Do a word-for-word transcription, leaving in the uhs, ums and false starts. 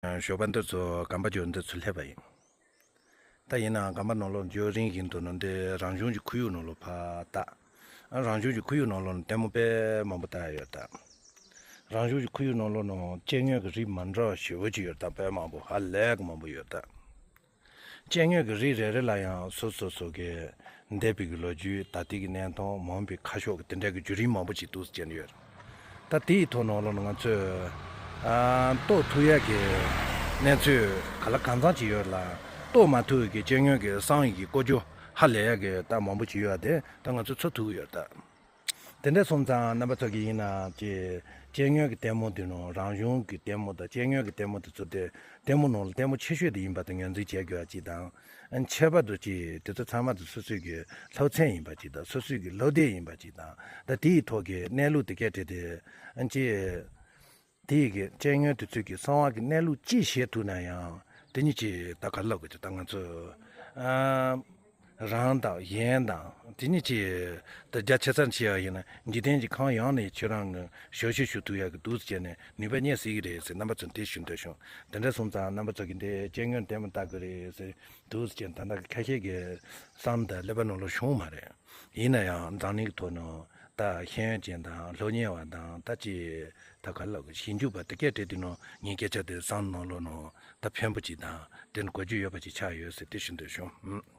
ཞོགས་པ་འདི་ཚོ་གམ་པ་འཇོག་འདི་ཚོ་སླེབས་པ་ཡིན། ད་ཡིན་ནའང་གམ་པ་ནང་ལོགས་འཇོག་རིང་བཞིན་དུ་ནང་འདི་རང་བྱུང་གི་ཁོར་ཡུག་ནང་ལོགས་ཕར་ལྟ། རང་བྱུང་གི་ཁོར་ཡུག་ནང་ལོགས་ནང་ལྟད་མོ་དཔེ་མང་པོ་ལྟ་ཡ་ཡོད་ད། རང་བྱུང་གི་ཁོར་ཡུག་ནང་ལོགས་ནང་སྐྱེ་དངོས་ཀྱི་རིགས་མ་འདྲ་བ་ཞེ་པོ་ཅིག་ཡོད་ད། དཔེ་མང་པོ་ཧ་ལས་ཀྱི་མང་པོ་ཡོད་ད། སྐྱེ་དངོས་ཀྱི་རིགས་རེ་རེ་ལ་ཡང་སོ་སོ་སོ་གི་འདས་པའི་གི་ལོ་རྒྱུས། ད་ལྟའི་གི་གནས་སྟངས། མ་འོངས་པའི་ཁ་ཕྱོགས་ཀྱི་དེ་འདྲ་གི་བརྒྱུད་རིམ་མང་པོ་ཅིག་འདུག་སེ་བྱས་ནས་ཡོད། ད་དེའི་ཐོག་ནང་ལོགས་ནང་ང་ཚོས་ཨ་རྟོགས་ཐུབ་ཡ་གི་གནས་ཚུལ་ག་ལ་གང་འཚམ་ཅིག་ཡོད་ལ། རྟོགས་མ་ཐུབ་ཀྱི་སྐྱེ་དངོས་ཀྱི་བསམ་ཡས་ཀྱི་ཀོ་ཅོ་ཧ་ལས་ཡ་གི་ད་མང་པོ་ཅིག་ཡོད་དེ། ད་ང་ཚོས་འཚོལ་ཐུབ་ཀྱི་ཡོད་ད། དེ་འདྲ་སོང་ཙང་རྣམ་པ་ཚོ་གིས་ཡིན་ན་ཅིག་སྐྱེ་དངོས་ཀྱི་ལྟད་མོ་དེ་ནང་རང་བྱུང་གི་ལྟད་མོ་དང་སྐྱེ་དངོས་ཀྱི་ལྟད་མོ་དེ་ཚོ་དེ་ལྟད་མོ་ནང་ལ་ལྟད་མོ་ཆེ་ཤོས་དེ་ཡིན་པ་དེ་ངོས་འཛིན་བྱེད་དགོས་པ་ཅིག་དང་། ཨ་ཁྱད་པར་དུ་ཅིག་དེ་ཚོ་ཚང་མ་དེ་སོ་སོའི་གི་སློབ་ཚན་ཡིན་པ་ཅིག་དང་། སོ་སོའི་གི་སློབ་དེབ་ཡིན་པ་ཅིག་དང་། ད་དེའི་ཐོག་གི་གནས་ལུགས་དེ་གས་དེ་དེ་ཨ་ཅིག་དེའི་གི་སྐྱེ་དངོས་དེ་ཚོའི་གི་གསང་བ་གི་གནས་ལུགས་ཅིག་ཤེས་ཐུབ་ན་ཡང་། དེ་ཉིད་ཀྱིས་ད་ག་ལབ་དགོས་ཀྱི། ད་ང་ཚོ་ཨ་རང་དང་གཞན་དང་དེ་ཉིད་ཀྱིས་ད་རྒྱ་ཆེ་སར་བྱས་པ་ཡིན་ན། འཇིག་རྟེན་གྱི་ཁམས་ཡོངས་ནས་ཁྱེད་རང་གི་ཞབས་ཕྱི་ཞུ་ཐུབ་ཡག་གི་འདུག་སེ་བྱས་ནས་ནུས་པ་རྙེད་སྲིད་ཀྱི་རེད་ཟེར་རྣམ་པ་ཚོར་དེ་ཞུ་འདོད་བྱུང་། དེ་འདྲ་སོང་ཙང་རྣམ་པ་ཚོ་གིས་འདི་སྐྱེ་དངོས་ལྟད་མོ་ལྟ་དགོས་རེད་ཟེར་འདུག་སེ་བྱས་ནས། ད་ལྟ་གི་ཁ་ཤས་ཀྱི་བསམ་ད་ཀླད་པ་ནང་ལོགས་ཤོང་མ་རེད། ཡིན་ན་ཡང་འཛམ་གླིང་གི་ཐོག་ནང་ད་ཤེས་ཡོན་ཅན་དང་སློབ་གཉེར་བ་དང་། ད་ཅིག་ད་ག་ལབ་དགོས། ཞིབ་འཇུག་པ་དེ་གས་དེ་དུས་ནང་ངའི་སྐད་ཆ་དེ་བསམ་ནང་ལོགས་ནང་ད་ཕན་པོ་ཅིག་དང་དེ་ནི་གོ་རྒྱུ་ཡོད་པ་ཅིག་ཆགས་ཡོད་ཟེར་དེ་ཞུ་འདོད་བྱུང་། ཨུམ།